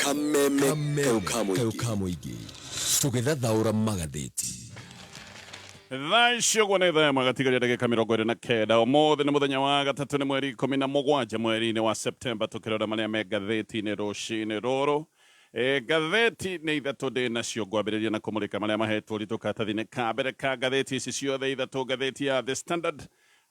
Kameme kayũ ka mũingĩ tũgĩthathaũra magathĩti. Thaa ici ũguo nĩ thaa ĩmwe gatigaria ndagĩka 29. Ũmũthĩ nĩ mũthenya wa gatatũ, nĩ mweri 17 mweri-inĩ wa Septemba, tũkĩrora marĩa me ngathĩti-inĩ rũcinĩ rũrũ. E, ngathĩti nĩ ithatũ ndĩ nacio, ngwambĩrĩria na kũmũrĩka marĩa mahetwo ũritũ karatathi-inĩ ka mbere ka ngathĩti ici ciothe ithatũ. Ngathĩti ya The Standard,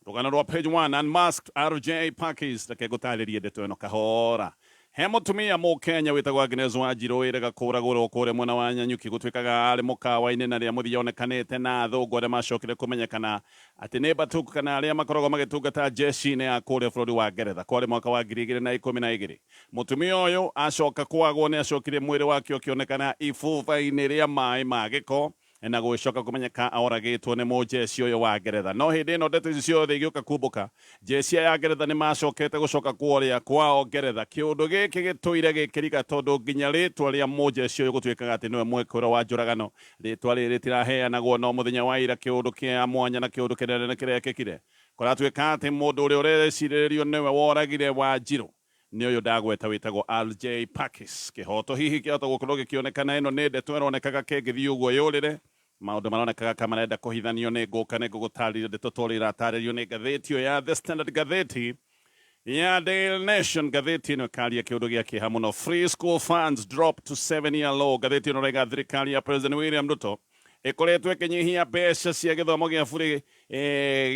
rũgano rwa page 1, Unmasked RJ Parkes. Reke ngũtarĩrie ndeto ĩno kahora. He mũtumia Mũkenya wĩtagwo Agnes Wanjiru wĩrĩga kũragũrwo kũrĩa mwena wa Nanyuki. Gũtuĩkaga arĩ mũkawa-inĩ na rĩa mũthia onekanĩte na athũngũ arĩa macokire kũmenyekana atĩ nĩ Batuk kana arĩa makoragwo magĩtungata jeshi-inĩ ya kũrĩa bũrũri wa Ngeretha. Kwarĩ mwaka wa 2012. Mũtumia ũyũ acoka kwagwo nĩ acokire mwĩrĩ wake ũkĩonekana ibuba-inĩ rĩa maĩ ma gĩko na gũgĩcoka kũmenyeka oragĩtwo nĩ mũnjeci ũyũ wa Ngeretha. No hĩndĩ ĩno ndeto ici ciothe igĩũka kumbũka, njeci aya ya Ngeretha nĩ macokete gũcoka kũrĩa kwao Ngeretha. Kĩũndũ gĩkĩ gĩtũire gĩkĩriga tondũ nginya rĩtwa rĩa mũnjeci ũyũ gũtuĩkaga atĩ nĩwe mwĩkũĩrwo wa njũragano, rĩtwa rĩrĩ rĩtiraheanagwo. No mũthenya wa ira kĩũndũ kĩa mwanya na kĩũndũ kĩnene nĩ kĩrekĩkire. Kũratuĩka atĩ mũndũ ũrĩa ũrecirĩrĩrio nĩwe woragire Wanjirũ nĩ ũyũ ndagweta wĩtagwo RJ Parkes. Kĩhoto hihi kĩahota gũkorwo gĩkĩonekana? Ĩno nĩ ndeto ĩronekaga kĩngĩthiĩ ũguo yũrĩre. Maũndũ maronekaga ka marenda kũhithanio nĩ ngũka. Nĩ ngũgũtarĩria ndeto ta ũrĩa ĩratarĩrio nĩ ngathĩti ĩyo ya The Standard. Ngathĩti ya Daily Nation, ngathĩti ĩno ĩkaria kĩũndũ gĩa kĩeha mũno. Free school funds drop to 7 year low. Ngathĩti ĩno ĩraiga thirikari ya President William Ruto ĩkoretwo ĩkĩnyihia mbeca cia gĩthomo gĩa burĩ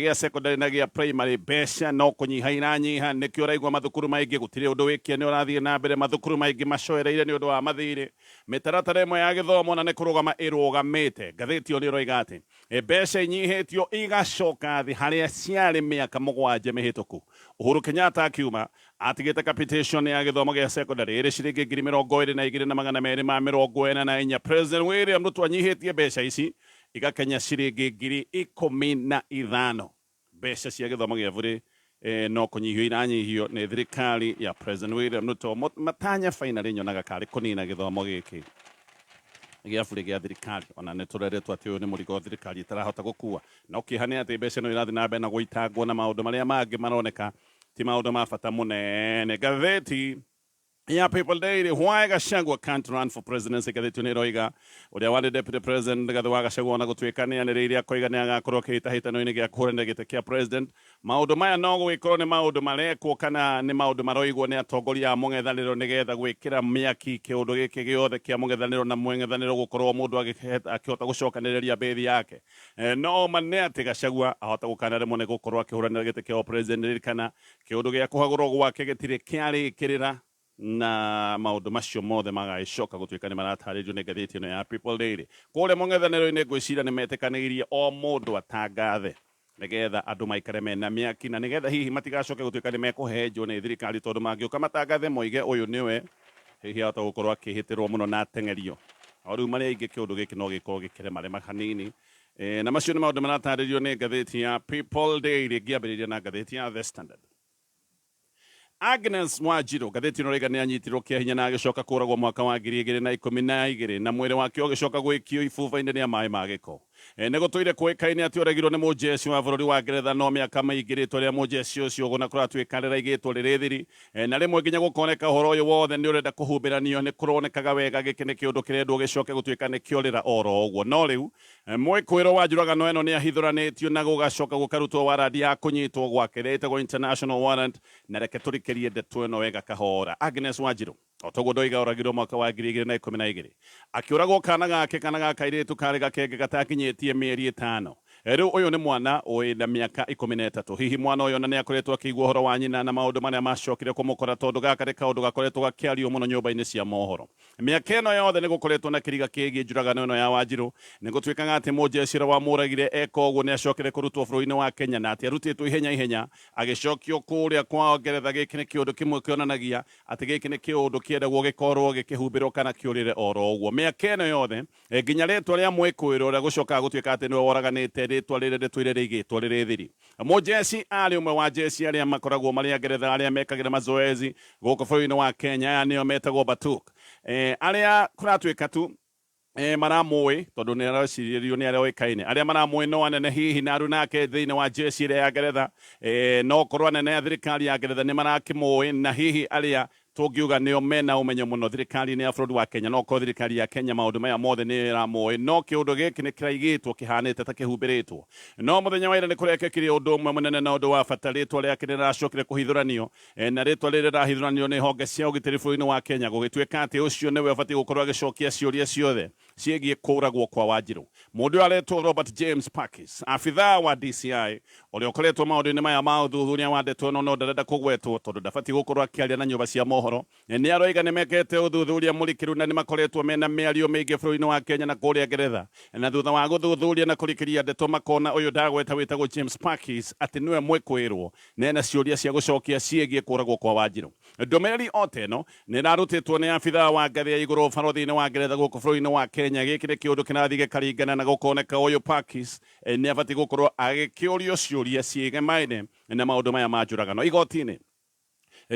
gĩa secondary na gĩa primary. Mbeca no kũnyiha iranyiha, nĩkĩo ũraigua mathukuru maingĩ gũtirĩ ũndũ wĩkia nĩ ũrathiĩ na mbere, mathukuru maingĩ macoereire nĩ ũndũ wa mathirĩ, mĩtaratara ĩmwe ya gĩthomo na nĩ kũrũgama ĩrũgamĩte. Ngathĩti ĩyo nĩ ĩroiga atĩ mbeca inyihĩtio igacoka thĩ harĩa ciarĩ mĩaka 7 mĩhĩtũku. Uhuru Kenyatta akiuma atigĩte capitation ya gĩthomo gĩa secondary ĩrĩ ciringi 22,244. President William Ruto anyihĩtie mbeca ici igakenya ciringi 15,000. Mbeca cia gĩthomo gĩa burĩ no kũnyihio iranyihio nĩ thirikari ya President William Ruto. Matanya finally nyonaga karĩ kũnina gĩthomo gĩkĩ gĩa burĩ gĩa thirikari, ona nĩ tũreretwo atĩ ũyũ nĩ mũrigo thirikari ĩtarahota gũkua. No kĩeha nĩ atĩ mbeca no irathiĩ na mbere na gũitangwo na maũndũ marĩa mangĩ maroneka ti maũndũ ma bata mũnene. Ngathĩti ya People Daily, why Gachagua can't run for presidency. Ngathĩti nĩ ĩroiga ũrĩa warĩ deputy president Rigathĩ wa Gachagua, ona gũtuĩka nĩ anĩrĩire akoiga nĩ agakorwo akĩhĩtahĩtano-inĩ gĩa kũhũranĩra gĩtĩ kĩa president, maũndũ maya no gũgĩkorwo nĩ maũndũ marekwo kana nĩ maũndũ maroigwo nĩ atongoria a mũng'ethanĩro nĩgetha gwĩkĩra mĩaki kĩũndũ gĩkĩ gĩothe kĩa mũng'ethanĩro na mũng'ethanĩro gũkorwo mũndũ akĩhota gũcokanĩrĩria bĩthi yake. No ma nĩ atĩ Gachagua ahota gũkanaremwo nĩ gũkorwo akĩhũranĩra gĩtĩ kĩa president. Ririkana kĩũndũ gĩa kũhagũrwo gwake gĩtirĩ kĩarĩkĩrĩra, na maũndũ macio mothe magagĩcoka gũtuĩka nĩ maratarĩrio nĩ ngathĩti ĩno ya People Daily. Kũrĩa mũng'ethanĩro-inĩ ngwĩciria nĩ metĩkanĩirie o mũndũ atangathe nĩgetha andũ maikare mena mĩaki na nĩgetha hihi matigacoke gũtuĩka nĩ mekũhenjwo nĩ thirikari, tondũ mangĩũka matangathe moige ũyũ nĩwe, hihi ahota gũkorwo akĩhĩtĩrwo mũno na ateng'erio. O rĩu marĩa aingĩ kĩũndũ gĩkĩ no gĩkorwo gĩkĩremarema hanini. Na macio nĩ maũndũ maratarĩrio nĩ ngathĩti ya People Daily. Ngĩambĩrĩria na ngathĩti ya The Standard, Agnes Wanjiru, ngathĩti ĩno ĩroiga nĩ anyitirwo kĩa hinya na agĩcoka kũragwo mwaka wa 2012, na mwĩrĩ wake ũgĩcoka gwĩkio ibuba-inĩ rĩa maĩ ma gĩko. Nĩ gũtũire kũĩkaine atĩ oragirwo nĩ mũnjeci wa bũrũri wa Ngeretha, no mĩaka mĩingĩ rĩtwa rĩa mũnjeci ũcio ũguo na kũratuĩka rĩraigĩtwo rĩrĩ thiri, na rĩmwe nginya gũkoneka ũhoro ũyũ wothe nĩ ũrenda kũhumbĩranio. Nĩ kũronekaga wega gĩkĩ nĩ kĩũndũ kĩrendwo gĩcoke gũtuĩka nĩ kĩorĩra oro ũguo. No rĩu mwĩkũĩrwo wa njũragano ĩno nĩ ahithũranĩtio na gũgacoka gũkarutwo warandi ya kũnyitwo gwake ĩrĩa ĩtagwo international warrant. Na reke tũrikĩrie ndeto ĩno wega kahora. Agnes Wanjiru, o toguo ndoiga, oragirwo mwaka wa 2012 akĩũragwo kana gake, kana ga kairĩtu karĩ gakenge gatakinyĩtie mĩeri 5. Rĩu ũyũ nĩ mwana wĩna mĩaka 13. Hihi mwana ũyũ ona nĩ akoretwo akĩigua ũhoro wa nyina na maũndũ marĩa macokire kũmũkora, tondũ gaka nĩ kaũndũ gakoretwo gakĩario mũno nyũmba-inĩ cia mohoro. Mĩaka ĩno yothe nĩ gũkoretwo na kĩriga kĩgiĩ njũragano ĩno ya Wanjiru. Nĩ gũtuĩkaga atĩ mũnjeci ũrĩa wamũragire eka ũguo nĩ acokire kũrutwo bũrũri-inĩ wa Kenya, na atĩ arutĩtwo ihenya ihenya agĩcokio kũrĩa kwao Ngeretha. Gĩkĩ nĩ kĩũndũ kĩmwe kĩonanagia atĩ gĩkĩ nĩ kĩũndũ kĩendagwo gĩkorwo gĩkĩhumbĩrwo kana kĩũrĩre oro ũguo mĩaka ĩno yothe. Nginya rĩtwa rĩa mwĩkũĩrwo ũrĩa gũcokaga gũtuĩka atĩ nĩwe woraganĩte, rĩtwa rĩrĩ rĩtũire rĩigĩtwo rĩrĩ thiri. Mũnjeci arĩ ũmwe wa njeci arĩa makoragwo marĩ a Ngeretha arĩa mekagĩra mazoezi gũkũ bũrũri-inĩ wa Kenya. Aya nĩo metagwo Batuk, arĩa kũratuĩka tu maramũĩ tondũ nĩ aracirĩrio nĩ arĩa oĩkaine. Arĩa maramũĩ no anene hihi na aruna ake thĩinĩ wa njeci ĩrĩa ya Ngeretha. No korwo anene a thirikari ya Ngeretha nĩ marakĩmũĩ, na hihi arĩa Tũngiuga nĩo mena ũmenyo mũno thirikari-inĩ ya bũrũri wa Kenya. No korwo thirikari ya Kenya maũndũ maya mothe nĩ ĩramoĩ, no kĩũndũ gĩkĩ nĩ kĩraigĩtwo kĩhanĩte ta kĩhumbĩrĩtwo. No mũthenya wa ira nĩ kũrekĩkire ũndũ ũmwe mũnene na ũndũ wa bata, rĩtwa rĩake nĩ rĩracokire kũhithũranio, na rĩtwa rĩrĩ rĩrahithũranio nĩ honge cia ũgitĩri bũrũri-inĩ wa Kenya, gũgĩtuĩka atĩ ũcio nĩwe ũbatiĩ gũkorwo agĩcokia ciũria ciothe ciĩgiĩ kũũragwo kwa Wanjirũ. Mũndũ ũyũ aretwo Robert James Parkes, abithaa wa DCI ũrĩa ũkoretwo maũndũ-inĩ maya ma ũthuthuria wa ndeto ĩno no ndarenda kũgwetwo tondũ ndabatiĩ gũkorwo akĩaria na nyũmba cia mohoro. Nĩ aroiga nĩ mekĩte ũthuthuria mũrikĩru na nĩ makoretwo mena mĩario mĩingĩ bũrũri-inĩ wa Kenya na kũrĩa Ngeretha, na thutha wa gũthuthuria na kũrikĩria ndeto makona ũyũ ndagweta wĩtagwo James Parkes atĩ nĩwe mwĩkũĩrwo na ena ciũria cia gũcokia ciĩgiĩ kũragwo kwa Wanjirũ. Ndũmĩrĩri o ta ĩno nĩ ĩrarutĩtwo nĩ abithaa wa ngathĩ ya igũrũ ũbarũthi-inĩ wa Ngeretha gũkũ bũrũri-inĩ wa Kenya. Gĩkĩ nĩ kĩũndũ kĩrathiĩ gĩkaringana na gũkoneka ũyũ Parkes nĩ abatiĩ gũkorwo agĩkĩũrio ciũria ciĩgemaine na maũndũ maya ma njũragano igoti-inĩ.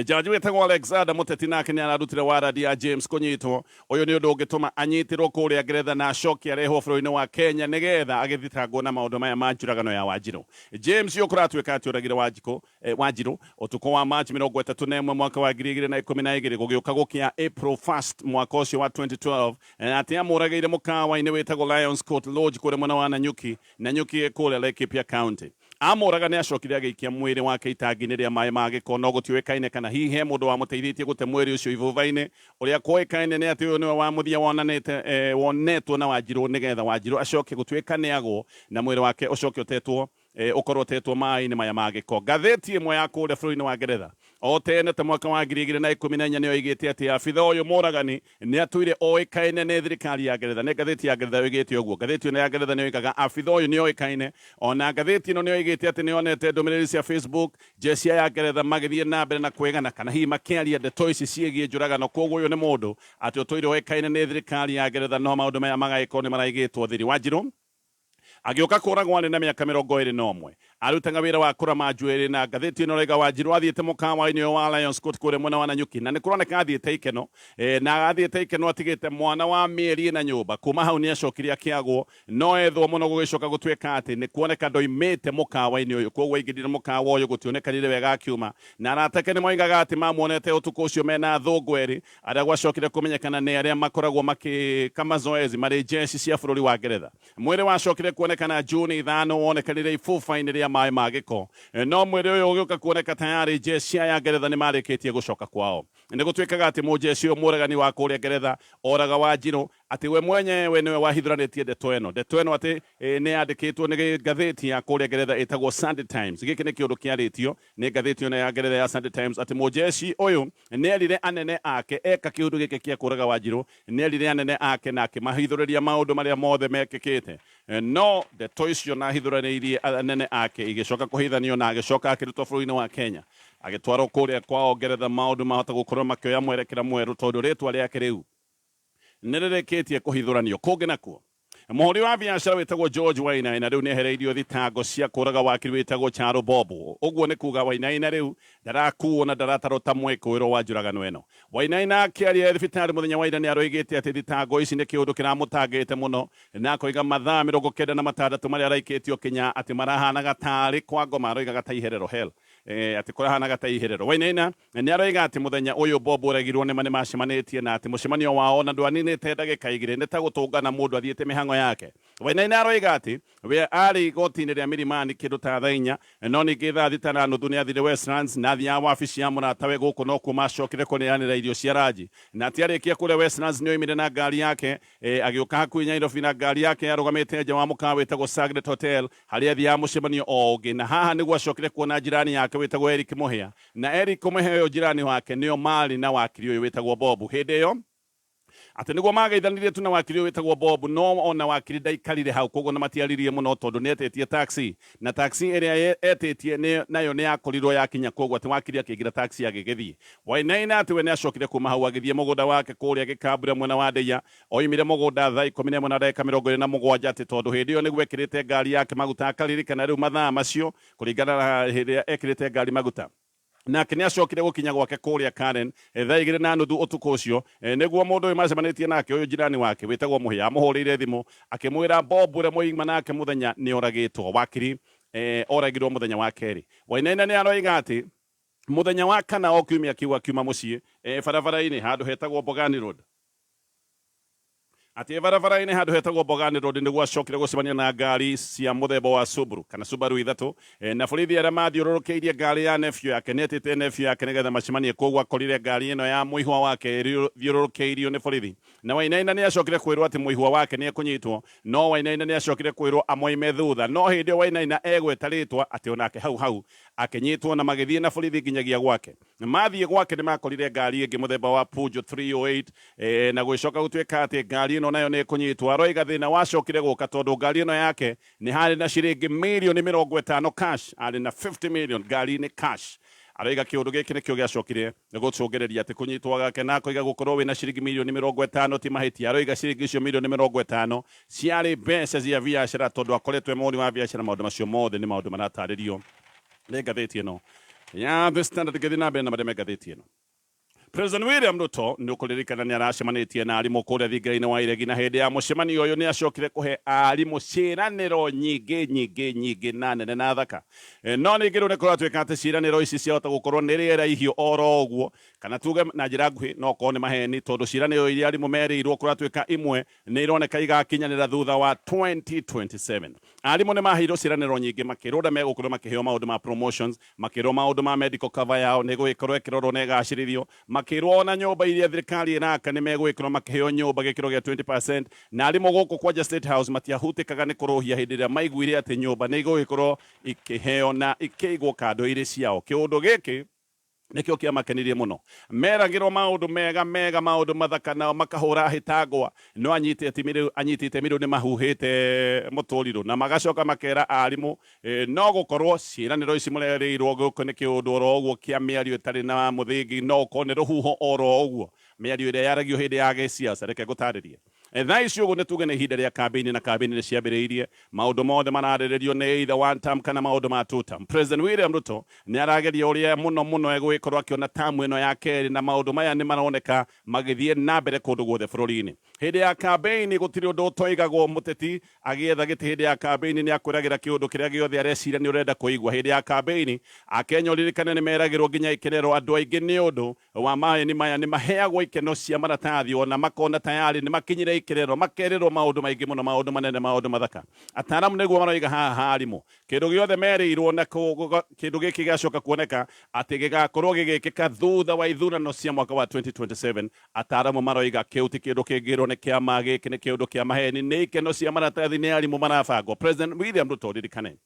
Jaji wĩtagwo Alexander Mũteti nake nĩ ararutire warandi ya James kũnyitwo. Ũyũ nĩ ũndũ ũngĩtũma anyitĩrwo kũrĩa Ngeretha na acoke arehwo bũrũri-inĩ wa Kenya nĩgetha agĩthitangwo na maũndũ maya ma njũragano ya Wanjirũ. James ũyũ kũratuĩka atĩ oragire Wanjikũ Wanjirũ ũtukũ wa March 31 mwaka wa 2012 gũgĩũka gũkĩa April 1st mwaka ũcio wa 2012, na atĩ amũragĩire mũkawa-inĩ wĩtagwo Lions Court Lodge kũrĩa mwena wa Nanyuki, Nanyuki ĩ kũrĩa Laikipia County. Amũraga nĩ acokire agĩikia mwĩrĩ wake itangi-inĩ rĩa maĩ ma gĩko, no gũtiũĩkaine kana hihi he mũndũ wamũteithĩtie gũte mwĩrĩ ũcio ibuba-inĩ. Ũrĩa kwoĩkaine nĩ atĩ ũyũ nĩwe wa mũthia wonanĩte wonetwo na Wanjirũ nĩgetha Wanjirũ acoke gũtuĩka nĩ agwo na mwĩrĩ wake ũcoke ũtetwo ũkorwo ũtetwo maĩ-inĩ maya ma gĩko. Ngathĩti ĩmwe ya kũrĩa bũrũri-inĩ wa Ngeretha o tene ta mwaka wa 2014 nĩyo ĩigĩte atĩ abitha ũyũ mũragani nĩ atũire oĩkaine nĩ thirikari ya Ngeretha. Nĩ ngathĩti ya Ngeretha yoigĩte ũguo. Ngathĩti ĩno ya Ngeretha nĩ yoigaga abitha ũyũ nĩ oĩkaine. Ona ngathĩti ĩno nĩ yoigĩte atĩ nĩ yonete ndũmĩrĩri cia Facebook jeshi ya Ngeretha magĩthiĩ na mbere na kwĩgana kana hihi makĩaria ndeto ici ciĩgiĩ njũragano. Kwoguo ũyũ nĩ mũndũ atĩ ũtũire oĩkaine nĩ thirikari ya Ngeretha no maũndũ maya magagĩkorwo nĩ maraigĩtwo thiri. Wanjirũ agĩũka kũragwo arĩ na mĩaka 21. Arutaga wĩra wa kũrama njuĩrĩ na ngathĩti ĩno ĩroiga Wanjirũ athiĩte mũkawa-inĩ ũyũ wa Lions Court kũrĩa mwena wa Nanyuki na nĩ kũroneka athiĩte ikeno na athiĩte ikeno atigĩte mwana wa mĩeri ĩna nyũmba. Kuma hau nĩ acokire akĩagwo no ethwo mũno gũgĩcoka gũtuĩka atĩ nĩ kuoneka ndoimĩte mũkawa-inĩ ũyũ, kwoguo aingĩrire mũkawa ũyũ gũtionekanire wega akiuma, na arata ake nĩ moigaga atĩ mamuonete ũtukũ ũcio mena athũngũ erĩ arĩa gwacokire kũmenyekana nĩ arĩa makoragwo makĩka mazoezi marĩ jeshi cia bũrũri wa Ngeretha. Mwĩrĩ wacokire kuonekana Juni 5, wonekanire ibuba-inĩ rĩa maĩ ma gĩko, no mwĩrĩ ũyũ ũgĩũka kuoneka tayarĩ jeshi ya Ngeretha nĩ marĩkĩtie gũcoka kwao. Nĩ gũtuĩkaga atĩ mũjeshi ũyũ mũragani wa kũrĩa Ngeretha oraga Wanjirũ atĩ we mwenyewe nĩwe wahithũranĩtie ndeto ĩno. Ndeto ĩno atĩ nĩ yandĩkĩtwo nĩ ngathĩti ya kũrĩa Ngeretha ĩtagwo Sunday Times. Gĩkĩ nĩ kĩũndũ kĩarĩtio nĩ ngathĩti ĩno ya Ngeretha ya Sunday Times atĩ mũjeshi ũyũ nĩerire anene ake eka kĩũndũ gĩkĩ kĩa kũraga Wanjirũ, nĩerire anene ake na akĩmahithũrĩria maũndũ marĩa mothe mekĩkĩte. No ndeto icio na ahithũranĩirie anene ake igĩcoka kũhithanio na agĩcoka akĩrutwo bũrũri-inĩ wa Kenya agĩtwarwo kũrĩa kwao Ngeretha. Maũndũ mahota gũkorwo makĩoya mwerekera mwerũ tondũ rĩtwa rĩake rĩu nĩ rĩrĩkĩtie kũhithũranio. Kũngĩ nakuo, mũhũri wa biacara wĩtagwo George Wainaina rĩu nĩehereirio thitango cia kũraga wakiri wĩtagwo Charo Bob. Ũguo nĩ kuga Wainaina rĩu ndarakuo na ndaratarwo ta mwĩkũĩrwo wa njũragano ĩno. Wainaina akĩaria e thibitarĩ mũthenya wa ira nĩaroigĩte atĩ thitango ici nĩ kĩũndũ kĩramũtangĩte mũno na akoiga mathaa 96 marĩa araikĩtio kinya atĩ marahanaga tarĩ kwa ngoma, aroigaga ta iherero, hell, atĩ kũrahanaga ta iherero. Wainaina nĩaroiga atĩ mũthenya ũyũ Bob oragirwo nĩma nĩmacemanĩtie na atĩ mũcemanio wao ona ndwaninĩte ndagĩka igĩrĩ nĩ ta gũtũngana mũndũ athiĩte mĩhang'o yake. Wainaina aroiga atĩ we arĩ igoti-inĩ rĩa Milimani kĩndũ ta thaa inya, no ningĩ thaa thita na nuthu nĩathire Westlands na athiaga wabici ya mũratawe gũkũ nokuo macokire kũrĩanĩra irio cia ranji, na atĩ arĩkia kũrĩa Westlands nĩoimire na ngari yake agĩũka hakuhĩ Nyairobi na ngari yake yarũgamĩte nja wa mũkawa wĩtagwo Sagret Hotel harĩa athiaga mũcemanio o ũngĩ, na haha nĩguo acokire kuona njirani yake wĩtagwo Eric Mũhĩa, na Eric Mũhĩa ũyũ njirani wake nĩo marĩ na wakiri ũyũ wĩtagwo Bob hĩndĩ ĩyo atĩ nĩguo mageithanirie tu na wakiri ũyũ wĩtagwo Bob, no ona wakiri ndaikarire hau koguo na matiaririe mũno tondũ nĩ etĩtie taxi na taxi ĩrĩa etĩtie nĩ nayo nĩ yakorirwo yakinya, koguo atĩ wakiri akĩingĩra taxi agĩgĩthiĩ. Wainaina atĩ we nĩ acokire kuma hau agĩthiĩ mũgũnda wake kũrĩa Gĩkambura mwena wa Ndeiya. Oimire mũgũnda thaa 11 na ndagĩka 27 atĩ tondũ hĩndĩ ĩyo nĩguo ekĩrĩte ngari yake maguta, akaririkana rĩu mathaa macio kũringana na hĩndĩ ĩrĩa ekĩrĩte ngari maguta. Nake nĩ acokire gũkinya gwake kũrĩa Karen thaa 2:30 ũtukũ ũcio nĩguo mũndũ ũyũ macemanĩtie nake ũyũ jirani wake wĩtagwo Mũhĩa amũhũrĩire thimũ akĩmwĩra Bob ũrĩa moima nake mũthenya nĩ oragĩtwo. Wakiri oragirwo mũthenya wa kerĩ. Wainaina nĩ aroiga atĩ Mũthenya wa kana o kiumia kĩu akiuma mũciĩ e barabara-inĩ handũ hetagwo Mbogani Road. Atĩ e barabara-inĩ handũ hetagwo Mbogani Road nĩguo acokire gũcemania na ngari cia mũthemba wa Subaru kana Subaru ithatũ na borithi arĩa mathiũrũrũkĩirie ngari ya nephew yake. Nĩetĩte nephew yake nĩgetha macemanie, kwoguo akorire ngari ĩno ya mũihwa wake ĩthiũrũrũkĩirio nĩ borithi. Na Wainaina nĩacokire kwĩrwo atĩ mũihwa wake nĩekũnyitwo, no Wainaina nĩacokire kwĩrwo amoime thutha. No hĩndĩ ĩyo Wainaina egweta rĩtwa atĩ onake hau hau akĩnyitwo na magĩthiĩ na borithi nginyagia gwake. Mathiĩ gwake nĩmakorire ngari ĩngĩ mũthemba wa Peugeot 308 na gũgĩcoka gũtuĩka atĩ ngari ĩno nayo nĩĩkũnyitwo. Aroiga thĩna wacokire gũka tondũ ngari ĩno yake nĩ harĩ na ciringi mirioni 50 cash, arĩ na 50 million ngari-inĩ cash. Aroiga kĩũndũ gĩkĩ nĩkĩo gĩacokire gũcũngĩrĩria atĩ kũnyitwo gake, na akoiga gũkorwo wĩna ciringi mirioni 50 ti mahĩtia. Aroiga ciringi icio mirioni 50 ciarĩ mbeca cia biacara tondũ akoretwo e mũhũri wa biacara. Maũndũ macio mothe nĩ maũndũ maratarĩrio nĩ ngathĩti ĩno ya The Standard. Ngĩthiĩ na mbere na marĩa me ngathĩti ĩno, President William Ruto nĩ ũkũririkana nĩ aracemanĩtie na arimũ kũrĩa thingira-inĩ wa Iregi, na hĩndĩ ya mũcemanio ũyũ nĩ acokire kũhe arimũ ciĩranĩro nyingĩ nyingĩ nyingĩ na nene na thaka. No ningĩ rĩu nĩ kũratuĩka atĩ ciĩranĩro ici ciahota gũkorwo nĩ rĩera ihiũ oro ũguo, kana tuge na njĩra nguhĩ no korwo nĩ maheni, tondũ ciĩranĩro iria arimũ merĩirwo kũratuĩka imwe nĩ ironeka igakinyanĩra thutha wa 2027. Arimũ nĩ maheirwo ciĩranĩro nyingĩ, makĩrwo ũrĩa megũkorwo makĩheo maũndũ ma promotions, makĩrwo maũndũ ma medical cover yao nĩ ĩgũgĩkorwo ĩkĩrorwo na ĩgacĩrithio, makĩrwo ona nyũmba iria thirikari ĩraka nĩ megũgĩkorwo makĩheo nyũmba gĩkĩro gĩa 20%, na arimũ gũkũ kwanja State House matiahutĩkaga nĩ kũrũhia hĩndĩ ĩrĩa maiguire atĩ nyũmba nĩ igũgĩkorwo ikĩheo na ikĩigwo kando irĩ ciao. Kĩũndũ gĩkĩ nĩkĩo kĩamakenirie mũno. Meragĩrwo maũndũ mega mega, maũndũ mathaka, nao makahũra hĩtangwa, no anyiti itemi rĩu nĩ mahuhĩte mũtũrirũ, na magacoka makera arimũ no gũkorwo ciĩranĩro ici mũrerĩirwo gũkũ nĩ kĩũndũ oro ũguo kĩa mĩario ĩtarĩ na mũthingi, no ũkorwo nĩ rũhuho oro ũguo, mĩario ĩrĩa yaragio hĩndĩ ya gĩciaca. Reke ngũtarĩrie. Thaa ici ũguo nĩ tuge nĩ ihinda rĩa kambĩini, na kambĩini nĩ ciambĩrĩirie. Maũndũ mothe mararĩrĩrio nĩ either one term kana maũndũ ma two term. President William Ruto nĩ arageria ũrĩa mũno mũno egũgĩkorwo akĩona tamu ĩno ya kerĩ, na maũndũ maya nĩ maroneka magĩthiĩ na mbere kũndũ guothe bũrũri-inĩ. Hĩndĩ ya kambĩini gũtirĩ ũndũ ũtoigagwo. Mũteti agĩetha gĩtĩ hĩndĩ ya kambĩini nĩ akwĩragĩra kĩũndũ kĩrĩa gĩothe areciria nĩ ũrenda kũigua. Hĩndĩ ya kambĩini Akenya ũririkane nĩ meragĩrwo nginya ikerero. Andũ aingĩ nĩ ũndũ wa maheni maya nĩ maheagwo ikeno cia maratathi, ona makona tayari nĩ makinyire ikerero, makerĩrwo maũndũ maingĩ mũno, maũndũ manene, maũndũ mathaka. Ataramu nĩguo maroiga haha arimũ kĩndũ gĩothe merĩirwo, na kĩndũ gĩkĩ gĩacoka kuoneka atĩ gĩgakorwo gĩgĩkĩka thutha wa ithurano cia mwaka wa 2027. Ataramu maroiga kĩu ti kĩndũ kĩngĩrwo nĩ kĩama, gĩkĩ nĩ kĩũndũ kĩa maheni, nĩ ikeno cia maratathi, nĩ arimũ marabangwo. President William Ruto, ririkane,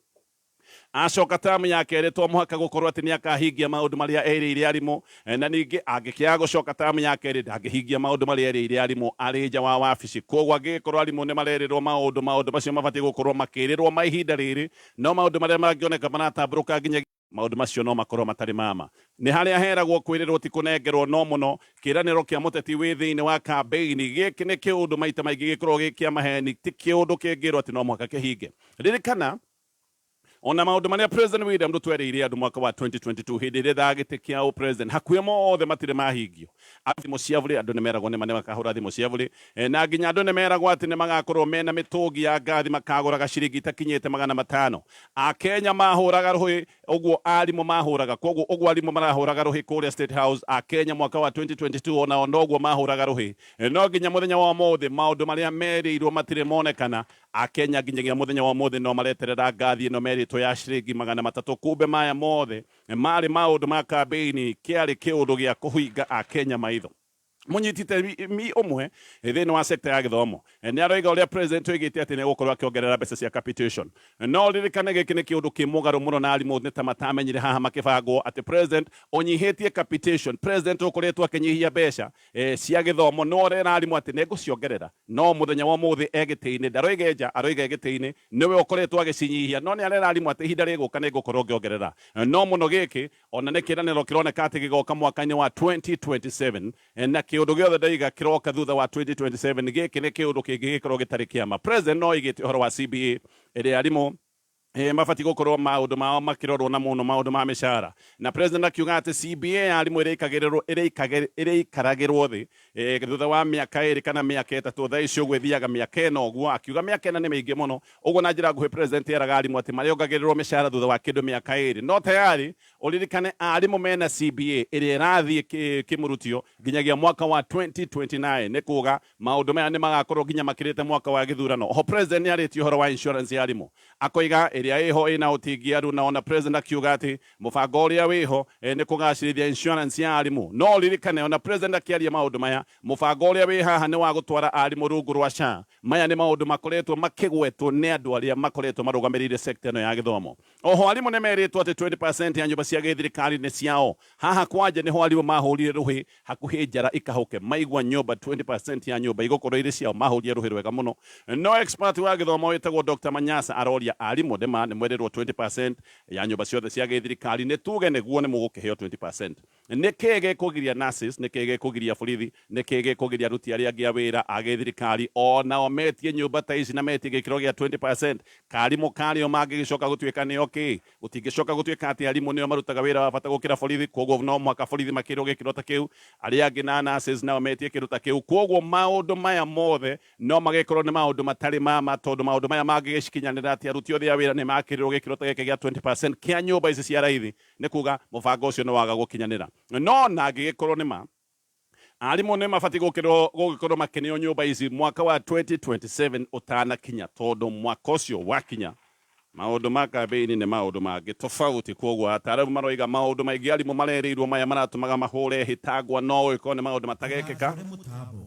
acoka tamu ya kerĩ to mũhaka gũkorwo atĩ nĩ akahingia maũndũ marĩa erĩire arimũ, na ningĩ angĩkĩaga gũcoka tamu ya kerĩ ndangĩhingia maũndũ marĩa erĩire arimũ arĩ nja wa wabici. Koguo angĩgĩkorwo arimũ nĩ marerĩrwo maũndũ, maũndũ macio mabatiĩ gũkorwo makĩrĩrwo ma ihinda rĩrĩ, no maũndũ marĩa mangĩoneka maratambũrũka nginya maũndũ macio no makorwo matarĩ mama. Nĩ harĩa heragwo kwĩrĩrwo ti kũnengerwo, no mũno kĩranĩro kĩa mũteti wĩ thĩinĩ wa kambĩini gĩkĩ nĩ kĩũndũ maita maingĩ gĩkoragwo gĩ kĩa maheni, ti kĩũndũ kĩngĩrwo atĩ no mũhaka kĩhinge. Ririkana ona maũndũ marĩa President William Ruto erĩire andũ mwaka wa 2022 hĩndĩ ĩrĩa ethaga gĩtĩ kĩa ũ-president, hakuhĩ mothe matirĩ mahingio. Thimũ cia bũrĩ, andũ nĩ meragwo nĩ makahũra thimũ cia bũrĩ, na nginya andũ nĩ meragwo atĩ nĩ magakorwo mena mĩtũngi ya ngathi makagũraga ciringi itakinyĩte 500. Akenya mahũraga rũhĩ ũguo arimũ mahũraga, koguo ũguo arimũ marahũraga rũhĩ kũrĩa State House, Akenya mwaka wa 2022 onao noguo mahũraga rũhĩ. No nginya mũthenya wa ũmũthĩ maũndũ marĩa merĩirwo matirĩ monekana. Akenya nginyagia mũthenya wa ũmũthĩ no mareterera ngathi ĩno merĩtwo ya ciringi 300. Kumbe maya mothe marĩ maũndũ ma kambĩini, kĩarĩ kĩũndũ gĩa kũhinga Akenya maitho. Mũnyiti itemi ũmwe thĩinĩ wa sector ya gĩthomo nĩ aroiga ũrĩa president oigĩte atĩ nĩ egũkorwo akĩongerera mbeca cia capitation. No ririkane gĩkĩ nĩ kĩũndũ kĩ mũgarũ mũno, na arimũ nĩ ta matamenyire haha makĩbangwo atĩ president ũnyihĩtie capitation, president ũkoretwo akĩnyihia mbeca cia gĩthomo, no ũrera arimũ atĩ nĩ ngũciongerera, no mũthenya wa ũmũthĩ e gĩtĩ-inĩ ndaroiga nja, aroiga e gĩtĩ-inĩ nĩwe ũkoretwo agĩcinyihia, no nĩ arera arimũ atĩ ihinda rĩgũka nĩ ngũkorwo ngĩongerera. No mũno gĩkĩ ona nĩ kĩranĩro kĩroneka atĩ gĩgoka mwaka-inĩ wa 2027, na kĩũndũ gĩothe ndaiga kĩroka thutha wa 2027, gĩkĩ nĩ kĩũndũ kĩngĩgĩkorwo gĩtarĩ kĩama. President no oigĩte ũhoro wa CBA ĩrĩa arimũ Mabatiĩ gũkorwo maũndũ mao makĩrorwo na mũno maũndũ ma mĩcara, na president akiuga atĩ CBA ya arimũ ĩrĩikaragĩrwo thĩ thutha wa mĩaka 2 kana mĩaka 3. Thaa ici ũguo ĩthiaga mĩaka 4 ũguo, akiuga mĩaka 4 nĩ mĩingĩ mũno ũguo. Na njĩra nguhĩ, president eraga arimũ atĩ marĩongagĩrĩrwo mĩcara thutha wa kĩndũ mĩaka 2, no tayari ũririkane arimũ mena CBA ĩrĩa ĩrathiĩ kĩmũrutio nginyagia mwaka wa 2029. Nĩ kuga maũndũ maya nĩ magakorwo nginya makĩrĩte mwaka wa gĩthurano. Oho president nĩ arĩtie ũhoro wa insurance ya arimũ, akoiga ĩrĩa ĩho ĩna ũtingiaru, na ona president akiuga atĩ mũbango ũrĩa wĩho nĩ kũgacĩrithia insurance ya arimũ. No ũririkane ona president akĩaria maũndũ maya, mũbango ũrĩa wĩ haha nĩ wa gũtwara arimũ rungu rwa SHA. Maya nĩ maũndũ makoretwo makĩgwetwo nĩ andũ arĩa makoretwo marũgamĩrĩire sector ĩno ya gĩthomo. Oho arimũ nĩ merĩtwo atĩ 20% ya nyũmba cia gĩthirikari nĩ ciao. Haha kwanja nĩho arimũ mahũrire rũhĩ hakuhĩ njara ikahũke. Maigua nyũmba, 20% ya nyũmba igũkorwo irĩ ciao, mahũrire rũhĩ rwega mũno. No expert wa gĩthomo wĩtagwo Dr. Manyasa aroria arimũ, nĩma nĩ mwerĩrwo 20% ya nyũmba ciothe cia gĩthirikari, nĩ tuge nĩguo nĩ mũgũkĩheo 20%, nĩ kĩĩ gĩkũgiria nurses, nĩ kĩĩ gĩkũgiria borithi, nĩ kĩĩ gĩkũgiria aruti arĩa angĩ a wĩra a gĩthirikari o nao metie nyũmba ta ici na metie gĩkĩro gĩa 20%? Karimũ karĩo mangĩgĩcoka gũtuĩka nĩo kĩ? Gũtingĩcoka gũtuĩka atĩ arimũ nĩo marutaga wĩra wa bata gũkĩra borithi. Koguo no mũhaka borithi makĩrwo gĩkĩro ta kĩu, arĩa angĩ na nurses nao metie kĩndũ ta kĩu. Koguo maũndũ maya mothe no magĩkorwo nĩ maũndũ matarĩ ma ma, tondũ maũndũ maya mangĩgĩcikinyanĩra atĩ aruti othe a wĩra nĩ makĩrĩrwo gĩkĩro ta gĩkĩ gĩa 20% kĩa nyũmba ici cia raithi, nĩ kuga mũbango ũcio nĩ waga gũkinyanĩra. No na angĩgĩkorwo nĩ ma arimũ nĩ mabatiĩ gũgĩkorwo makĩneo nyũmba ici mwaka wa 2027 ũtanakinya, tondũ mwaka ũcio wakinya maũndũ ma kambĩini nĩ maũndũ mangĩ tofauti. Koguo ataaramu maroiga maũndũ maingĩ arimũ marerĩirwo maya maratũmaga mahũre hĩtangwa no ũgĩkorwo nĩ maũndũ matagekĩka. Kũrĩ mũtambo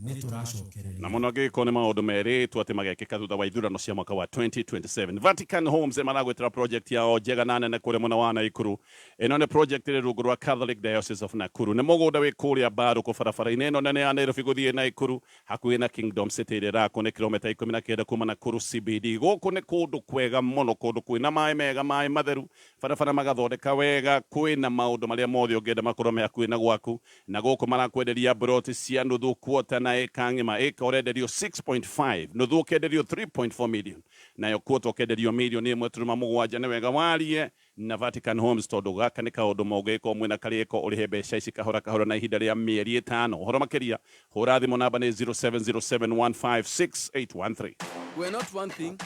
nĩ tũracokereria. Na mũno angĩgĩkorwo nĩ maũndũ merĩtwo atĩ magekĩka thutha wa ithurano cia mwaka wa 2027. Vatican Homes maragwĩtĩra project yao njega na nene kũrĩa mwena wa Naikuru. Ĩno nĩ project ĩrĩ rungu rwa Catholic Diocese of Nakuru. Nĩ mũgũnda wĩ kũrĩa Mbarũkũ, barabara-inĩ ĩno nene ya Nairobi gũthiĩ Naikuru, hakuhĩ na Kingdom City ĩrĩa ĩrakwo, nĩ kilomita 19 kuma Nakuru CBD. Gũkũ nĩ kũndũ kwega mũno, kũndũ kwĩna maĩ mega, maĩ matheru, barabara magathondeka wega, kwĩna maũndũ marĩa mothe ũngĩenda makorwo me hakuhĩ na gwaku. Na gũkũ marakwenderia broti cia nuthu, quarter na ĩka ng'ima. Ĩka ũrenderio 6.5, nuthu ũkenderio 3.4 million, nayo quarter ũkenderio mirioni 1.7. Nĩ wega warie na Vatican Homes, tondũ gaka nĩ kaũndũ mũngĩgĩkorwo mwĩna karĩko ũrĩhe mbeca ici kahora kahora na ihinda rĩa mĩeri 5. Ũhoro makĩria, hũra thimũ, namba nĩ 0707156813. We are not one thing,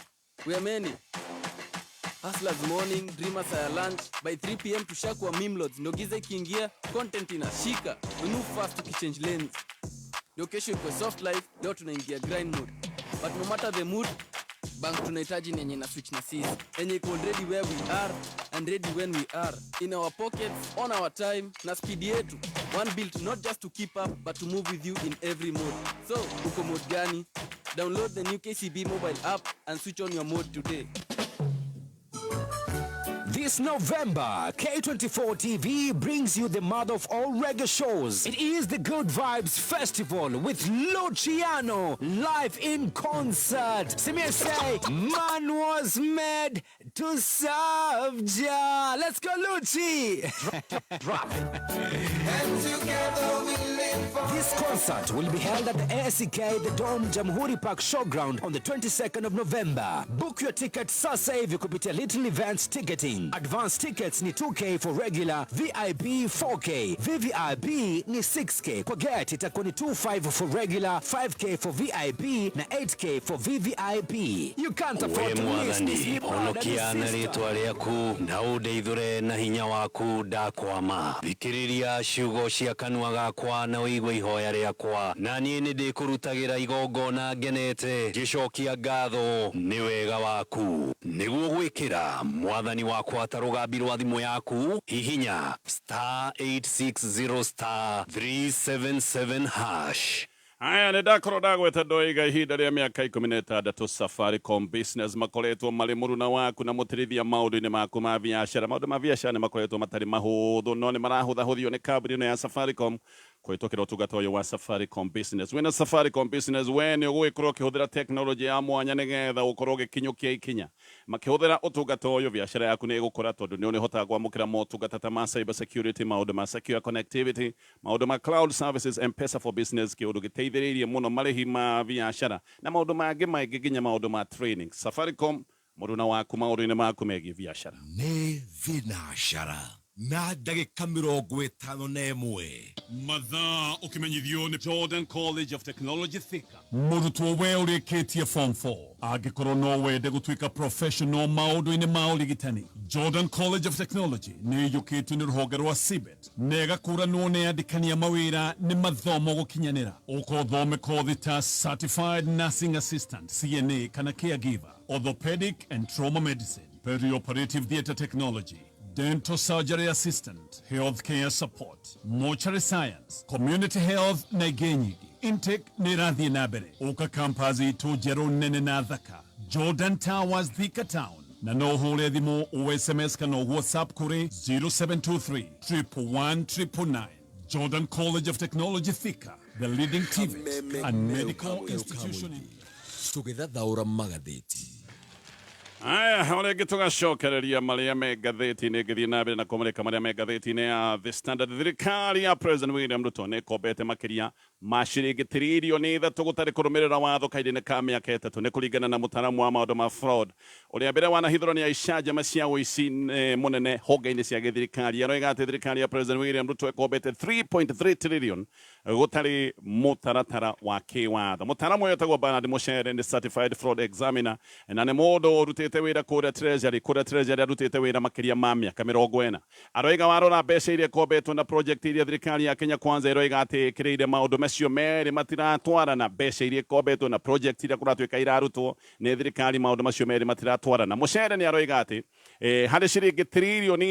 we are many. Hustlers morning, dreamers at lunch. By 3 p.m. tushakuwa meme lords. Ndo giza ikiingia, content inashika. We move fast tukichange lanes. Ndio kesho ikuwe soft life, leo tunaingia grind mode. But no matter the mood, bank tunahitaji ni yenye na switch na sisi. Yenye iko already where we are and ready when we are. In our pockets, on our time, na speed yetu. One built not just to keep up, but to move with you in every mode. So, uko mode gani? Download the new KCB mobile app and switch on your mode today. This November, K24 TV brings you the mother of all reggae shows. It is the Good Vibes Festival with Luciano live in concert. Simia say, man was made to serve Jah. Let's go, Lucci. Drop it. This concert will be held at the ACK The Dome, Jamhuri Park Showground on the 22nd of November. Book your ticket sasa hivi kupitia Little Events Ticketing. Advance tickets ni 2K for regular, VIP 4K, VVIP ni 6K. Kwa gate itakuwa ni 25 for regular, 5K for VIP na 8K for VVIP. You can't afford to miss this. We mwathani, honokia na rĩtwa rĩaku na ũndeithũre na hinya waku. Ndakwama, thikĩrĩria ciugo cia kanua gakwa na ũigue ihoya rĩakwa, na niĩ nĩ ndĩkũrutagĩra igongona ngenete, ngĩcokia ngatho nĩ wega waku. Nĩguo gwĩkĩra mwathani wakwa ta rũgambi rwa thimũ yaku, hihinya *860*377#. Haya, nĩ ndakorwo ndagweta ndoiga ihinda rĩa mĩaka 16 Safaricom Business makoretwo marĩ mũruna waku na mũtirithia maũndũ-inĩ maku ma biacara. Maũndũ ma biacara nĩ makoretwo matarĩ mahũthũ, no nĩ marahũthahũthio nĩ kambuni ĩno ya Safaricom kũhĩtũkĩra ũtungata ũyũ wa Safaricom Business. Wĩna Safaricom Business, we nĩ ũgũgĩkorwo ũkĩhũthĩra tekinoronjĩ ya mwanya nĩgetha ũkorwo ũgĩkinyũkia ikinya. Makĩhũthĩra ũtungata ũyũ, biacara yaku nĩ ĩgũkũra, tondũ nĩ ũrĩhotaga kwamũkĩra motungata ta ma cyber security, maũndũ ma secure connectivity, maũndũ ma cloud services, M-Pesa for Business, kĩũndũ gĩteithĩrĩirie mũno marĩhi ma biacara na maũndũ mangĩ maingĩ, nginya maũndũ ma training. Safaricom. Mũruna waku maũndũ-inĩ maku megiĩ biacara. Nĩ thinacara na ndagĩka 51. Mathaa ũkĩmenyithio nĩ Jordan College of Technology Thika. Mũrutwo we ũrĩkĩtie form 4, angĩkorwo no wende gũtuĩka professional maũndũ-inĩ ma ũrigitani, Jordan College of Technology nĩ ĩiyũkĩtio nĩ rũhonge rwa CBET na ĩgakũranwo nĩ andĩkani a mawĩra nĩ mathomo gũkinyanĩra. Ũka ũthome kothi ta Certified Nursing Assistant, CNA kana Caregiver, Orthopedic and Trauma Medicine, Perioperative Theatre Technology, Dental Surgery Assistant, Healthcare Support, Mortuary Science, Community Health na ingĩ nyingĩ. Intake nĩ ĩrathiĩ na mbere. Ũka campus itũ njerũ nene na thaka, Jordan Towers, Thika Town, na no ũhũre thimũ, o SMS kana o WhatsApp kũrĩ 0723 111 999. Jordan College of Technology Thika, the leading TVET and medical institution in Tũgĩthathaũra magathĩti. Aya, o rĩngĩ tũgacokereria marĩa me ngathĩti-inĩ. Ngĩthiĩ na mbere na kũmũrĩka marĩa me ngathĩti-inĩ ya The Standard, thirikari ya President William Ruto nĩ ĩkombete makĩria ma ciringi 3 trillion gũtarĩ kũrũmĩrĩra watho kahinda-inĩ ka mĩaka 3, nĩ kũringana na mũtaaramu wa maũndũ ma fraud ũrĩa mbere wanahithũrwo nĩ icanjama cia ũici mũnene honge-inĩ cia gĩthirikari. Aroiga atĩ thirikari ya President William Ruto ĩkombete 3.3 trillion gũtarĩ mũtaratara wa kĩwatho. Mũtaaramu ũyũ etagwo Bernard Muchere, nĩ certified fraud examiner na nĩ mũndũ ũrutĩte wĩra kũrĩa Treasury. Kũrĩa Treasury arutĩte wĩra makĩria ma mĩaka 40. Aroiga warora mbeca iria ikombetwo na project iria thirikari ya Kenya Kwanza ĩroiga atĩ ĩkĩrĩire, maũndũ macio merĩ matiratwarana. Mbeca iria ikombetwo na project iria kũratuĩka irarutwo nĩ thirikari, maũndũ macio merĩ matiratwarana. Muchere nĩ aroiga atĩ harĩ ciringi 4.2 trillion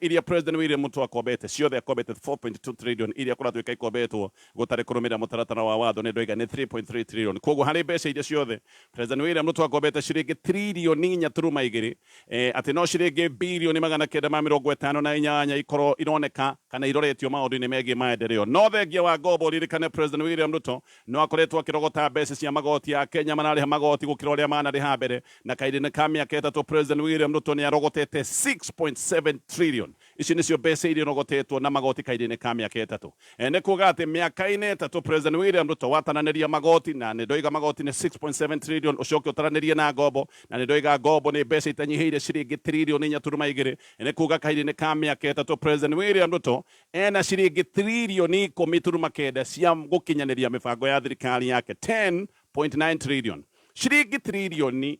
iria President William Ruto akombete ciothe, akombete 4.2 trillion iria kũratuĩka ikombetwo gũtarĩ kũrũmĩrĩra mũtaratara wa watho, nĩ ndoiga nĩ 3.3 trillion. Koguo harĩ mbeca iria ciothe President William Ruto akombete ciringi 4.2 trillion, atĩ no ciringi 958 billion ikorwo ironeka kana iroretio maũndũ-inĩ megiĩ maendeleo. No thengia wa ngombo, ririkane President William Ruto no akoretwo akĩrogota mbeca cia magoti ya Kenya mararĩha magoti gũkĩra ũrĩa manarĩha mbere, na kahinda-inĩ ka mĩaka 3 President William Ruto nĩ arogotete 6.7 trillion. Ici nĩcio mbeca iria irogotetwo na magoti kahinda-inĩ ka mĩaka 3. Nĩ kuga atĩ mĩaka-inĩ 3 President William Ruto watananĩria magoti, na nĩ ndoiga magoti nĩ 6.7 trillion, ũcoke ũtaranĩrie na ngombo, na nĩ ndoiga ngombo nĩ mbeca itanyihĩire ciringi 4.2 trillion, nĩ kuga kahinda-inĩ ka mĩaka 3 President William Ruto ena ciringi 10.9 trillion cia gũkinyanĩria mĩbango ya thirikari yake, 10.9 trillion. Ciringi 10 trillion nĩ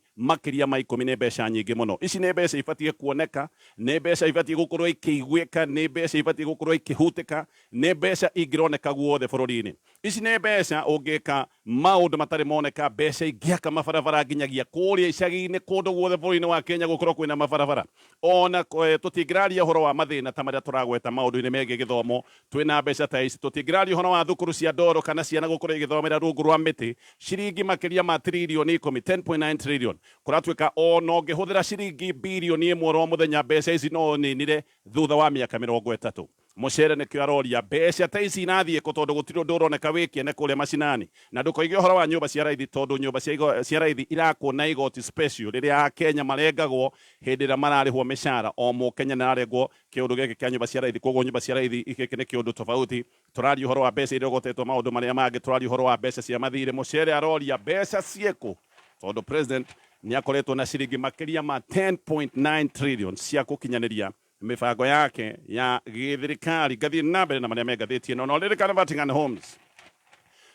mbeca nyingĩ mũno. Ici nĩ mbeca ibatiĩ kuoneka, nĩ mbeca ibatiĩ gũkorwo ikĩiguĩka, nĩ mbeca ibatiĩ gũkorwo ikĩhutĩka, nĩ mbeca ingĩroneka guothe bũrũri-inĩ. Ici nĩ mbeca ũngĩka maũndũ matarĩ moneka, mbeca ingĩaka mabarabara nginyagia kũrĩa icagi-inĩ, kũndũ guothe bũrũri-inĩ wa Kenya gũkorwo kwĩna mabarabara. Ona tũtingĩraria ũhoro wa mathĩna ta marĩa tũragweta maũndũ-inĩ megiĩ gĩthomo twĩna mbeca ta ici. Tũtingĩraria ũhoro wa thukuru cia ndoro kana ciana gũkorwo igĩthomera rungu rwa mĩtĩ. Ciringi makĩria ma 10 trillion, 10.9 trillion, kũratuĩka ona ũngĩhũthĩra ciringi 1 billion oro mũthenya, mbeca ici no ninire thutha wa mĩaka 30. Mucere nĩkĩo aroria mbeca ta ici irathiĩ kũ, tondũ gũtirĩ ũndũ ũroneka wĩ kĩene kũrĩa macinani. Na ndũkoige ũhoro wa nyũmba cia raithi, tondũ nyũmba cia raithi irakwo na igoti special rĩrĩa Akenya marengagwo hĩndĩ ĩrĩa mararĩhwo mĩcara. O mũkenya nĩ ararengwo kĩũndũ gĩkĩ kĩa nyũmba cia raithi. Koguo nyũmba cia raithi gĩkĩ nĩ kĩũndũ tofauti. Tũraria ũhoro wa mbeca iria irogotetwo maũndũ marĩa mangĩ, tũraria ũhoro wa mbeca cia mathirĩ. Mucere aroria mbeca ciĩkũ, tondũ president nĩ akoretwo na ciringi makĩria ma 10.9 trillion cia gũkinyanĩria mĩbango yake ya gĩthirikari. Ngathiĩ na mbere na marĩa me ngathĩti ĩno, no ririkana Vatican Homes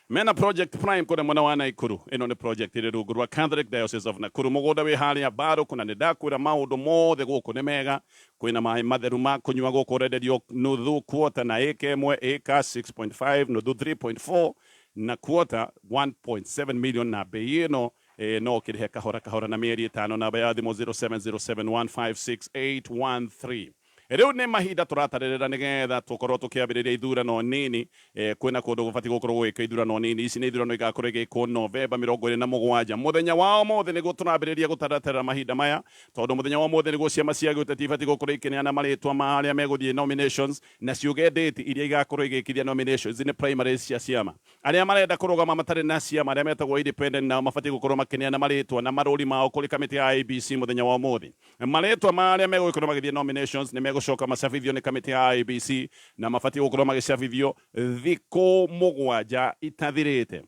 mena Project Prime kũrĩa mwena wa Naikuru. Ĩno nĩ project ĩrĩ rungu rwa Catholic Diocese of Nakuru, mũgũnda wĩ harĩa Mbarũkũ, na nĩ ndakwĩra maũndũ mothe gũkũ nĩ mega. Kwĩna maĩ matheru ma kũnyua gũkũ, ũrenderio nuthu quarter na ĩka ĩmwe, ĩka 6.5, nuthu 3.4 na quarter 1.7 million, na bei ĩno no ũkĩrĩhe kahora kahora na mĩeri 5. Namba ya thimũ 0707156813. Rĩu nĩ mahinda tũratarĩrĩra nĩgetha tũkorwo tũkĩambĩrĩria ithurano nini. Kwĩna kũndũ gũbatiĩ gũkorwo gũgĩkwo ithurano nini. Ici nĩ ithurano igakorwo igĩkwo Novemba 27. Mũthenya wa ũmũthĩ nĩguo tũrambĩrĩria gũtaratara mahinda maya, tondũ mũthenya wa ũmũthĩ nĩguo ciama cia gĩũteti ibatiĩ gũkorwo ikĩneana marĩtwa ma arĩa megũthiĩ nominations na ciuge date iria igakorwo igĩkithia nominations. Nĩ primaries cia ciama. Arĩa marenda kũrũgama matarĩ na ciama, arĩa metagwo independent, nao mabatiĩ gũkorwo makĩneana marĩtwa na marũri mao kũrĩ kamĩtĩ ya IEBC mũthenya wa ũmũthĩ. Marĩtwa ma arĩa megũgĩkorwo magĩthiĩ nominations nĩ megũcoka macabithio nĩ kamĩtĩ ya IEBC, na mabatiĩ gũkorwo magĩcabithio thikũ 7 itathirĩte.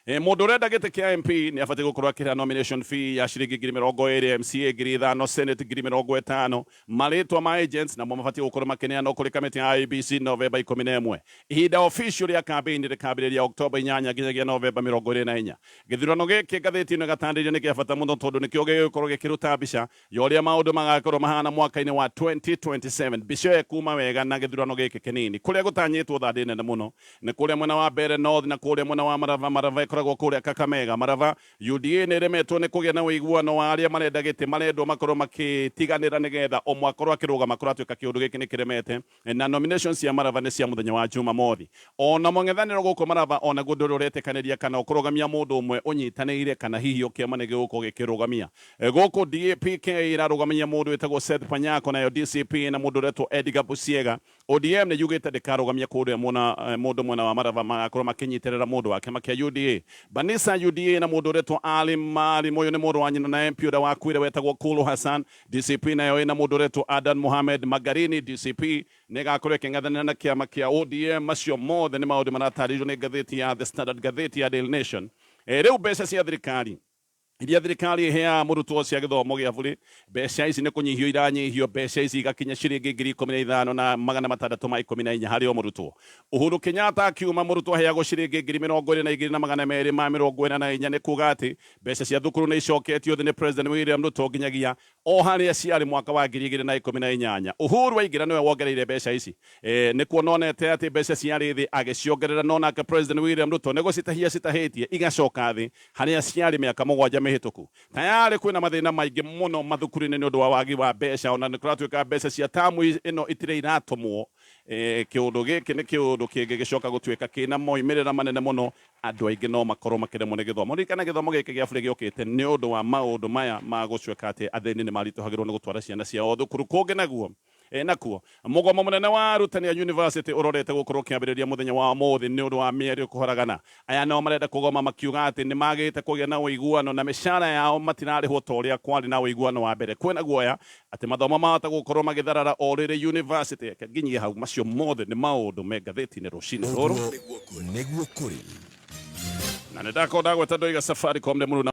Mundu urenda gĩtĩ kĩa MP nĩ abatiĩ gũkorwo akĩrĩha nomination fee ya ciringi 20,000, MCA 5,000, Senate 50,000. Marĩtwa ma agents namo mabatiĩ gũkorwo makĩneanwo kũrĩ kamĩtĩ ya IEBC Novemba 11. Ihinda official rĩa campaign rĩkambĩrĩria Oktoba 8 nginyagia Novemba 24. Gĩthurano gĩkĩ ngathĩti ĩno ĩgatarĩria nĩ kĩa bata mũno tondũ nĩkĩo gĩgũkorwo gĩkĩruta mbica ya ũrĩa maũndũ magakorwo mahana mwaka-inĩ wa 2027. Mbica ĩyo ĩkuma wega na gĩthurano gĩkĩ kĩnini. Kũrĩa gũtanyĩtwo thandĩ nene mũno nĩ kũrĩa mwena wa Mbeere North na kũrĩa mwena wa Marava. Marava ĩkoragwo kũrĩa Kakamega. Marava UDA nĩ ĩremetwo nĩ kũgĩa na ũiguano wa arĩa marenda gĩtĩ, marendwo makorwo makĩtiganĩra nĩgetha ũmwe akorwo akĩrũgama. Kũratuĩka kĩũndũ gĩkĩ nĩ kĩremete na nominations cia Marava nĩ cia mũthenya wa Jumamothi. Ona mũng'ethanĩro gũkũ Marava onaguo ndũrĩ ũretĩkanĩria kana ũkũrũgamia mũndũ ũmwe ũnyitanĩire kana hihi o kĩama nĩ gĩgũkorwo gĩkĩrũgamia. Gũkũ DAPK ĩrarũgamia mũndũ wĩtagwo Seth Panyako, nayo DCP na mũndũ ũretwo Edgar Busiega. ODM nĩ yugĩte ndĩkarũgamia kũrĩa mwena mũndũ mwena wa Marava, magakorwo makĩnyitĩrĩra mũndũ wa kĩama kĩa UDA. Banisa UDA na mũndũ ũretwo Ali Maalim, ũyũ nĩ mũrũ wa nyina na MP ũrĩa wakuire wetagwo Kulu Hassan. DCP nayo ĩna mũndũ ũretwo Adan Mohamed Magarini. DCP nĩ ĩgakorwo ĩkĩng'ethanĩra na kĩama kĩa ODM. Macio mothe nĩ maũndũ maratarĩirio nĩ ngathĩti ya The Standard, ngathĩti ya Daily Nation. Rĩu mbeca cia thirikari iria thirikari ĩheaga mũrutwo cia gĩthomo gĩa burĩ, mbeca ici nĩ kũnyihio iranyihio, mbeca ici igakinya ciringi 15,614 harĩ o mũrutwo. Uhuru Kenyatta akiuma, mũrutwo aheagwo ciringi 22,244. Nĩ kuga atĩ mbeca cia thukuru nĩ icoketio thĩ nĩ President William Ruto nginyagia o harĩa ciarĩ mwaka wa 2018. Uhuru aingĩra nĩwe wongereire mbeca ici. Nĩ kuona onete atĩ mbeca ciarĩ thĩ agĩciongerera, no nake President William Ruto nĩ gũcitahia citahĩtie igacoka thĩ harĩa ciarĩ mĩaka 7 mĩhĩtũku. Tayarĩ kwĩna mathĩna maingĩ mũno mathukuru-inĩ nĩ ũndũ wa wagi wa mbeca, ona nĩ kũratuĩka mbeca cia tamu ĩno itirĩ iratũmwo. Kĩũndũ gĩkĩ nĩ kĩũndũ kĩngĩ gĩcoka gũtuĩka kĩna moimĩrĩra manene mũno, andũ aingĩ no makorwo makĩremwo nĩ gĩthomo. Ririkana gĩthomo gĩkĩ gĩa burĩ gĩũkĩte nĩ ũndũ wa maũndũ maya ma gũcuĩka atĩ athĩni nĩ maritũhagĩrwo nĩ gũtwara ciana ciao thukuru. Kũngĩ naguo nakuo mũgomo mũnene wa arutani a university ũrorete gũkorwo ũkĩambĩrĩria mũthenya wa ũmũthĩ nĩ ũndũ wa mĩario kũhoragana. Aya nao marenda kũgoma makiuga atĩ nĩ magĩte kũgĩa na ũiguano na mĩcara yao matirarĩhwo ta ũrĩa kwarĩ na ũiguano wa mbere. Kwĩna guoya atĩ mathomo mahota gũkorwo magĩtharara o rĩrĩ university. Reke nginyie hau, macio mothe nĩ maũndũ me ngathĩti-inĩ rũcinĩ rũrũ. Nĩguo kũrĩ. Na nĩ ndakorwo ndagweta ndoiga Safaricom nĩ mũruna.